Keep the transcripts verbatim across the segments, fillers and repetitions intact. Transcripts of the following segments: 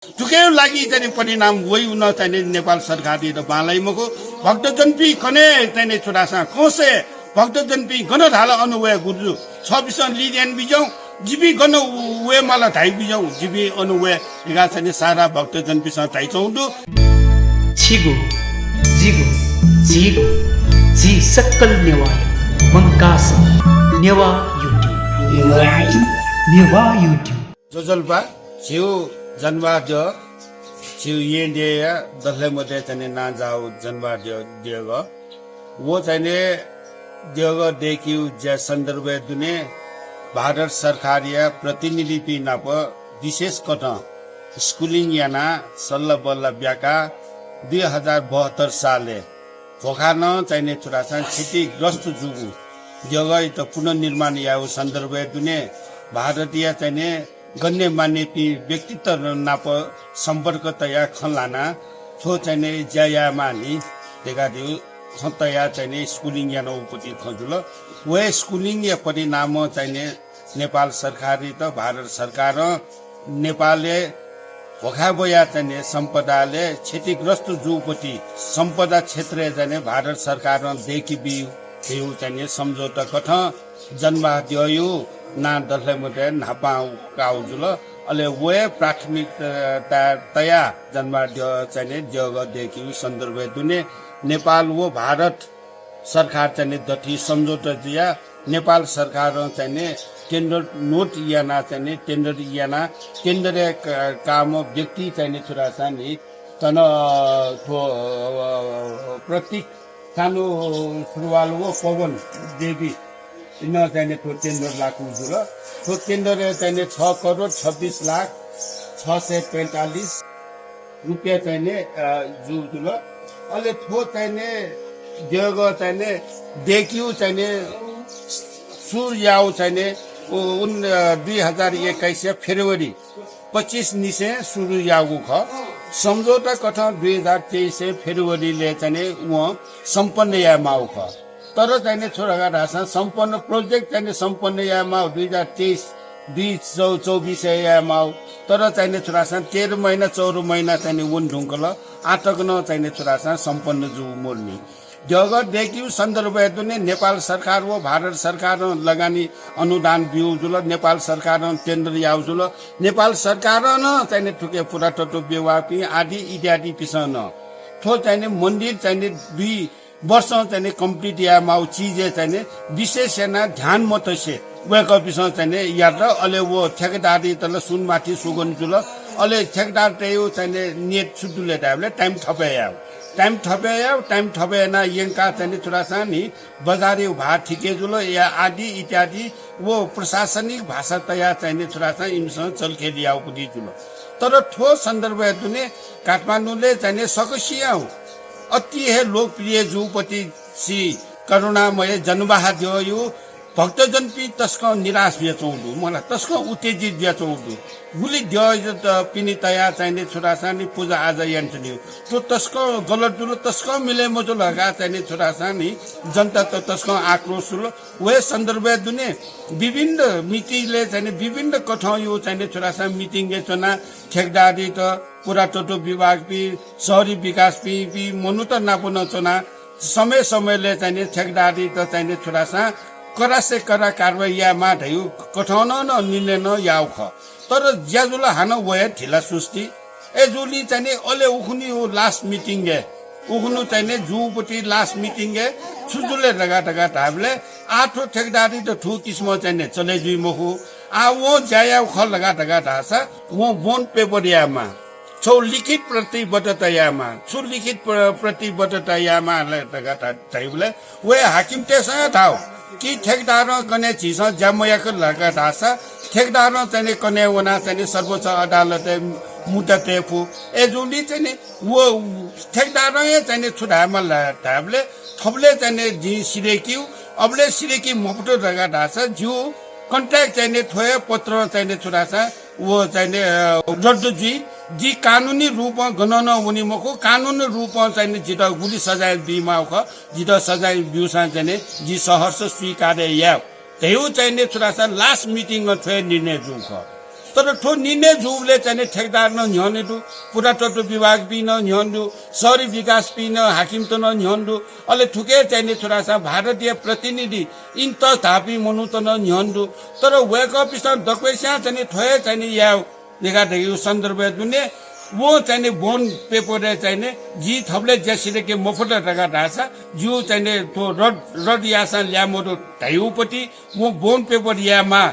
थुकिया लागि चाहिँ नि परिणाम वइगु नं चाहिँ नि नेपाल सरकारयात बांलाइ मखु। भक्तजनपिं कन्हय् चाहिँ नि छु धाःसां कंसे भक्तजनपिं गन धाल अन वये गुरुजु। छपिसं लिजन बिज्याहुँ, जिपिं गन वये माल धाइ बिज्याहुँ, जिपिं अन वये धकाः चाहिँ नि सारा भक्तजनपिसं धाइच्वंगु दु। छिगु, जिगु, झीगु, झी सकल नेवाःया मंकाः नेवाः YouTube। नेवाः YouTube। ज्वजलपा, झीगु जनवाद्यः, झीगु येँ देय्‌या दथले मते चाहिँ नि नांजाःगु जनवाद्यः देगः। व चाहिँ नि देगः दय्‌केगु ज्या सन्दर्भय् दुने भारत सरकारया प्रतिनिधिपिं नाप विशेष कथं schooling यानाः सल्लाबल्ला ब्याकाः दुई हजार बहत्तर सालय् भोखानं चाहिँ नि छु धाःसां क्षतिग्रस्त जूगु देगःयात पुनर्निर्माण यायेगु सन्दर्भय् दुने भारतया चाहिँ नि गण्यमान्यपिं व्यक्तित्व नाप सम्पर्क तयाः खँ ल्हानाः थ्व चाहिँ नि ज्या यायेमानि धकाः धइगु खँ तयाः चाहिँ नि schooling यानागु पति खँ जुल। व हे schooling या परिणामं चाहिँ नि नेपाल सरकारयात भारत सरकारं नेपालय् भोखाय् ब्वयाः चाहिँ नि सम्पदालय् क्षतिग्रस्त जूगु पति सम्पदा क्षेत्रय् चाहिँ नि भारत सरकारं दय्‌के बी धइगु चाहिँ नि सम्झौता कथं जनवाद्यःया नां दथले मते न्हापां काःगु जुल। अले व हे प्राथमिकता तयाः जनवाद्यः चाहिँ नि देगः दय्‌केगु सन्दर्भय् दुने नेपाल व भारत सरकार चाहिँ नि दथुइ सम्झौता जुयाः नेपाल सरकारं चाहिँ नि tender note यानाः चाहिँ नि tender यानाः tender-य् क-, काःम्ह व्यक्ति चाहिँ नि छु धाःसां नि थन, अ, थ्व, अ, प्रतीक सानु सुरुवाल व पवन देवी इमिसं चाहिँ नि थ्व tender लाकूगु जुल। थ्व tender-य् चाहिँ नि छ करोड छब्बिस लाख छ सय पैंतालिस रुपियाँ चाहिँ नि, अ, जूगु जुल। अले थ्व चाहिँ नि देगः चाहिँ नि दय्‌केगु चाहिँ नि सुरु याःगु चाहिँ नि उ-, उन-, अ, दुई हजार एक्काइस फेब्रुअरी पच्चिस निसें सुरु याःगु खः। सम्झौता कथं दुई हजार तेइस फेब्रुअरीलय् चाहिँ नि वं सम्पन्न याये माःगु खः। तर चाहिँ नि छु धकाः धाःसां सम्पन्न project चाहिँ नि सम्पन्न याये माःगु दुई हजार तेइस, दुई चौ-, चौबिसय् याये माःगु। तर चाहिँ नि छु धाःसां तेह्र महिना, चौध महिना चाहिँ नि वने धुंकल। आः तक नं चाहिँ नि छु धाःसां सम्पन्न जूगु मदुनि। देगः दय्‌केगु सन्दर्भय् दुने नेपाल सरकार व भारत सरकारं लगानी अनुदान ब्यूगु जुल, नेपाल सरकारं tender याःगु जुल, नेपाल सरकारं नं चाहिँ नि थुके पुरातत्व विभागपिं आदि इत्यादिपिसं नं थ्व चाहिँ नि मन्दिर चाहिँ नि दुई वर्षं चाहिँ नि complete याये माःगु चिजय् चाहिँ नि विशेष यानाः ध्यान मतसे वय्‌कःपिसं चाहिँ नि यात। अले व ठेकेदारयात ला सुनमाथि सुगन जुल। अले ठेकेदारतय्‌गु चाहिँ नि न्यत छु दु ले धायेबलय् time थपय् यायेगु। Time थपय् यायेगु, time थपय् यानाः यंकाः चाहिँ नि छु धाःसां नि बजारया भाः थिके जुल या आदि इत्यादि व प्रशासनिक भाषा तयाः चाहिँ नि छु धाःसां इमिसं चलखेल याःगु पति जुल। तर थ्व सन्दर्भय् दुने काठमाडौंलय् चाहिँ नि सकसियां अति हे लोकप्रिय जूगु पति श्री करुणामय जनवाद्यःया भक्तजनपिं तसकं निराश जुयाच्वंगु दु, मला तसकं उत्तेजित जुयाच्वंगु दु। गुलि द्यःपिनि तयाः चाहिँ नि छु धाःसां नि पूजा आजा यानाच्वनीगु। थ्व तसकं गलत जुल, तसकं मिले मजुल धकाः चाहिँ नि छु धाःसां नि जनता त तसकं आक्रोश जुल। व हे सन्दर्भय् दुने विभिन्न meeting-लय् चाहिँ नि विभिन्न कथंया चाहिँ नि छु धाःसां meeting-य् च्वनाः ठेकेदारयात, पुरातत्व विभागपिं, शहरी विकासपिं, पिं मनूत नाप नं च्वनाः समय समयलय् चाहिँ नि ठेकेदारयात चाहिँ नि छु धाःसां कडासे कडा कारवाही यायेमाः धइगु कथं नं निर्णय नं याःगु खः। तर ज्या जुल हानं व हे ढिलासुस्ती। अय्‌जूगुलिं चाहिँ नि अले उखुन्हु last meeting-य्, उखुन्हु चाहिँ नि जूगु पति last meeting-य् छु जुल ले धकाः धकाः धायेबलय् आः थ्व ठेकेदारयात थुगु किसिमं चाहिँ नि चले जुइ मखु। आः वं ज्या याःगु खः धकाः धकाः धाःसा वं bond paper यायेमाः। छगू लिखित प्रतिबद्धता यायेमाः। छु लिखित प्र-, प्रतिबद्धता यायेमाः ले धकाः धा-, धाइबलय् व हे हाकिमतय्‌सं हे धाःगु कि ठेकेदारं कन्हय् झीसं ज्या मयाकल धकाः धाःसा ठेकेदारं चाहिँ नि कन्हय् वनाः चाहिँ नि सर्वोच्च अदालतय् मुद्दा तये फु। अय्‌जूगुलिं चाहिँ नि व ठेकेदारं हे चाहिँ नि छु धायेमाल धायेबलय् थुबलय् चाहिँ नि जिं सिधय्‌केगु, अबलय् सिधय्‌के मफुत धकाः धाःसा जिगु contract चाहिँ नि थ्व हे पत्रं चाहिँ नि छु धाःसा व चाहिँ नि, अ, रद्द जुइ। जि कानुनी रूपं गनं नं वनी मखु। कानुनी रूपं चाहिँ नि जितः गुलि सजाय बीमाःगु खः, जितः सजाय ब्यूसां चाहिँ नि जि सहर्ष स्वीकार हे याये धइगु चाहिँ नि छु धाःसा last meeting-य् थ्व हे निर्णय जूगु खः। तर थ्व निर्णय जूबलय् चाहिँ नि ठेकदार नं न्ह्यःने दु, पुरातत्व विभागपिं नं न्ह्यःने दु, शहरी विकासपिं नं, हाकिमत नं न्ह्यःने दु। अले थुके चाहिँ नि छु धाःसा भारतीय प्रतिनिधि इन्टस धाःपिं मनूत नं न्ह्यःने दु। तर वय्कःपिसं दक्वसियां चाहिँ नि थ्व हे चाहिँ नि याये धकाः धयागु सन्दर्भय् दुने, वं चाहिँ नि bond paper-य् चाहिँ नि जि थबलय् ज्या सिधय्के मफुत धकाः धाःसा, जिगु चाहिँ नि थ्व रद्द, रद्द याःसां ल्याः मदु धयागुपति वं bond paper यायेमाः,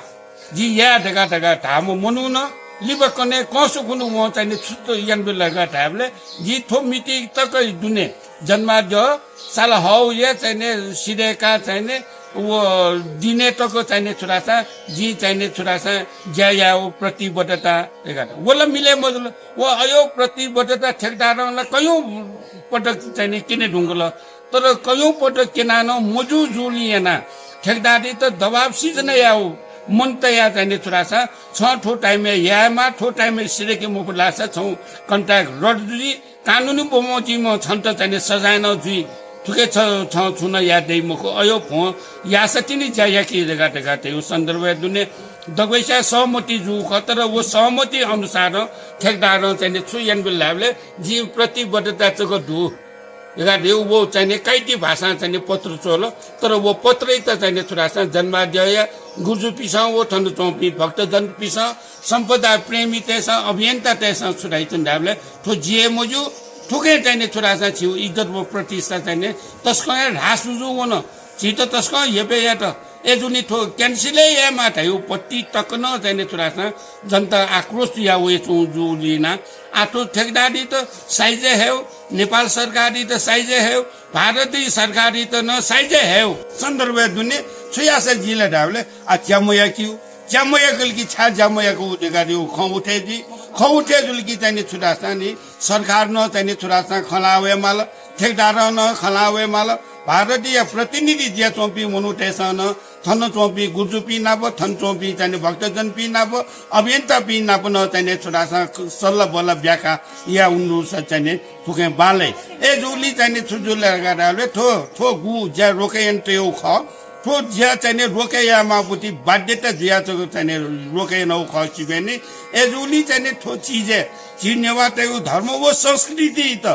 जि याये धकाः धकाः धाःम्ह मनू नं लिपा कन्हय् कंस खुन्हु वं चाहिँ नि छु यानाबिल धकाः धायेबलय् जि थ्व मिति तक दुने जन्माद्यः साला हःगु हे चाहिँ नि सिधय्काः चाहिँ नि व दिने तक चाहिँ नि छु धाःसा जिं चाहिँ नि छु धाःसा ज्या यायेगु प्रतिबद्धता धकाः धाः। व ला मिले मजुल। व अज्याःगु प्रतिबद्धता ठेकदारं ला कैयौं पटक चाहिँ नि क्यने धुंकल। तर कैयौं पटक क्यनाः नं मजू जूलिं यानाः ठेकदारयात दबाब सिर्जना यायेगु मन तयाः चाहिँ नि छु धाःसा छं थ्व time-य् यायेमाः, थ्व time-य् सिधय्के मफु धाःसा छं contract रद्द जुइ, कानुनी बमोजिमं छन्त चाहिँ नि सजाय नं जुइ। थुके छ, छं छुं नं याये दइ मखु। अज्याःगु भ्वं याःसा तिनि ज्या याकी धकाः धकाः धयागु सन्दर्भय् दुने दक्वसिया सहमति जूगु खः। तर व सहमति अनुसारं ठेकदारं चाहिँ नि छु यानाबिल धायेबलय् जिं प्रतिबद्धता छकः दु धकाः धयागु व चाहिँ नि काइति भाषां चाहिँ नि पत्र च्वल। तर व पत्रयात चाहिँ नि छु धाःसा जन्माद्यःया गुरुजुपिसं, व थन च्वंपिं भक्तजनपिसं, सम्पदा प्रेमीतय्सं, अभियन्तातय्सं छु धाइच्वन धायेबलय् थ्व जि हे मज्यू, थुके चाहिँ नि छु धाःसा झीगु इज्जत व प्रतिष्ठा चाहिँ नि तसकं हे ह्रास जुजुं वन। झीत तसकं हेपय् यात। अय्जूगुलिं थ्व cancel हे यायेमाः धयागु पति तक नं चाहिँ नि छु धाःसा जनता आक्रोश जुया वयाच्वंगु जूगुलिं यानाः आः थ्व ठेकदारयात साइज हे हयेगु, नेपाल सरकारयात साइज हे हयेगु, भारतीय सरकारयात नं साइज हे हयेगु सन्दर्भय् दुने छु याःसा जि ला धायेबलय् आः ज्या मयाकेगु, ज्या मयाकल कि छाय् ज्या मयाकेगु धकाः धयागु खँ उठे जुइ। खँ उठे जुल कि चाहिँ नि छु धाःसा नि सरकारं नं चाहिँ नि छु धाःसा खँ ल्हाः वयेमाल, ठेकदारं नं खँ ल्हाः वयेमाल, भारतीय प्रतिनिधि जुयाच्वंपिं मनूतय्सं नं थन च्वंपिं गुरुजुपिं नाप, थन च्वंपिं चाहिँ नि भक्तजनपिं नाप, अभियन्तापिं नाप नं चाहिँ नि छु धाःसा सल्लाह बल्लाह ब्याका याये उन्नु स चाहिँ नि थुके बांलाइ। अय्जूगुलिं चाहिँ नि छु जुल धकाः धायेबलय् थ्व, थ्व गु ज्या रोके याना तयागु खः। थ्व ज्या चाहिँ नि रोके यायेमाःगु पति बाध्यता जुयाच्वंगु चाहिँ नि रोके यानागु खः सिबें नि। अय्जूगुलिं चाहिँ नि थ्व चिजय् झी नेवाःतय्गु धर्म व संस्कृतित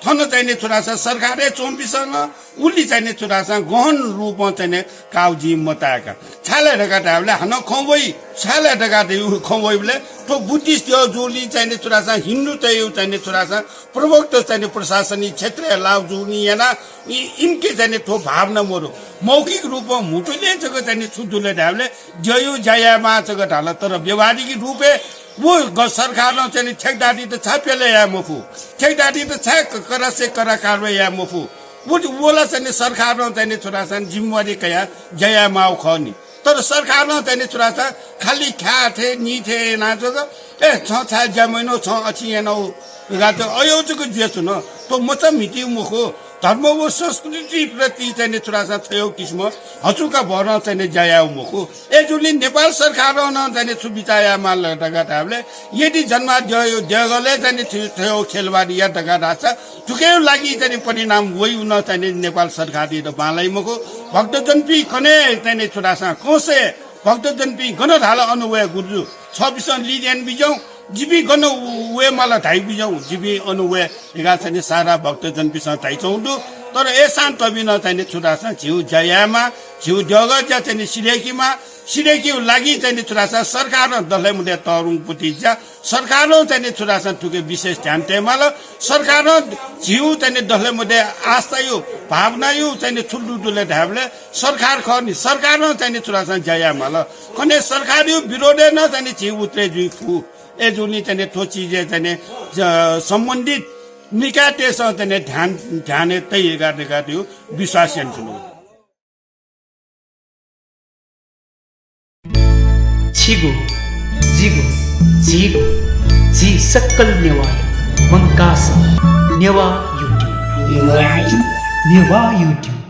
थन चाहिँ नि छु धाःसा सरकारय् च्वंपिसं नं उलि चाहिँ नि छु धाःसा गहन रूपं चाहिँ नि काउ जुइ मताय्का। छाय् ला धकाः धायेबलय् हानं खँ वइ, छाय् ला धकाः धयागु खँ वइबलय् थ्व बुद्धिस्ट द्यः जूगुलिं चाहिँ नि छु धाःसा हिन्दूतय्गु चाहिँ नि छु धाःसा प्रवक्ता चाहिँ नि प्रशासनिक क्षेत्रय् लाउ जूगुलिं यानाः इ-, इमिके चाहिँ नि थ्व भावना मदु। मौखिक रूपं म्हुतुले जक चाहिँ नि छु जुल धायेबलय् द्यःयु ज्या यायेमाः जक धाल, तर व्यावहारिक रूपय् व ग-, सरकारं चाहिँ नि ठेकदारयात छाय् प्यले याये मफु, ठेकदारयात छाय् क-, कडासे कडा कारवाही याये मफु। व, व ला चाहिँ नि सरकारं चाहिँ नि छु धाःसा जिम्मेवारी कयाः ज्या यायेमाःगु खः नि। तर सरकारं चाहिँ नि छु धाःसा खालि ख्याः थें, नी थें यानाः जक, ए, छं छाय् ज्या मयानागु, छं अथे यानागु धकाः चाहिँ अज्याःगु जक जुयाच्वन। थ्व मचा म्हितीगु मखु। धर्म व संस्कृतिप्रति चाहिँ नि छु धाःसा छ्वयागु किसिमं हचुका भरं चाहिँ नि ज्या याःगु मखु। अय्जूगुलिं नेपाल सरकारं नं चाहिँ नि छु बिचाः यायेमाल धकाः धायेबलय् यदि जन्माद्यःया देगलय् चाहिँ नि थ्व, थ्वयागु खेलवाड यात धकाः धाःसा थुकिया लागि चाहिँ नि परिणाम वइगु नं चाहिँ नि नेपाल सरकारयात बांलाइ मखु। भक्तजनपिं कन्हय् चाहिँ नि छु धाःसा कंसय् भक्तजनपिं गन धाल अन वये गुरुजु, छपिसं लिं याना बिज्याहुँ, जिपिं गन वये माल धाइ बिज्याहुँ, जिपिं अन वये धकाः चाहिँ नि सारा भक्तजनपिसं धाइच्वंगु दु। तर अय्सां तबिनं चाहिँ नि छु धाःसा झीगु ज्या यायेमाः, झीगु देगः ज्या चाहिँ नि सिधय्केमाः, सिधय्केगु लागि चाहिँ नि छु धाःसा सरकारं दथले मध्य तःधंगु पति ज्या सरकारं चाहिँ नि छु धाःसा थुके विशेष ध्यान तयेमाल। सरकारं झीगु चाहिँ नि दथले मध्य आस्थायु, भावनायु चाहिँ नि छु दु दुले धायेबलय् सरकार खः नि, सरकारं चाहिँ नि छु धाःसा ज्या यायेमाल। कन्हय् सरकारयु विरोधय् नं चाहिँ नि झी उत्तरे जुइ फु। अय्जूगुलिं चाहिँ नि थ्व चिजय् चाहिँ नि ज-, सम्बन्धित निकायतय्सं चाहिँ नि ध्यान, ध्यानय् तइ धकाः धकाः धयागु विश्वास यानाच्वनागु। छिगु, जिगु, झीगु, झी सकल नेवाःया मंकाः सः नेवाः YouTube। नेवाः YouTube।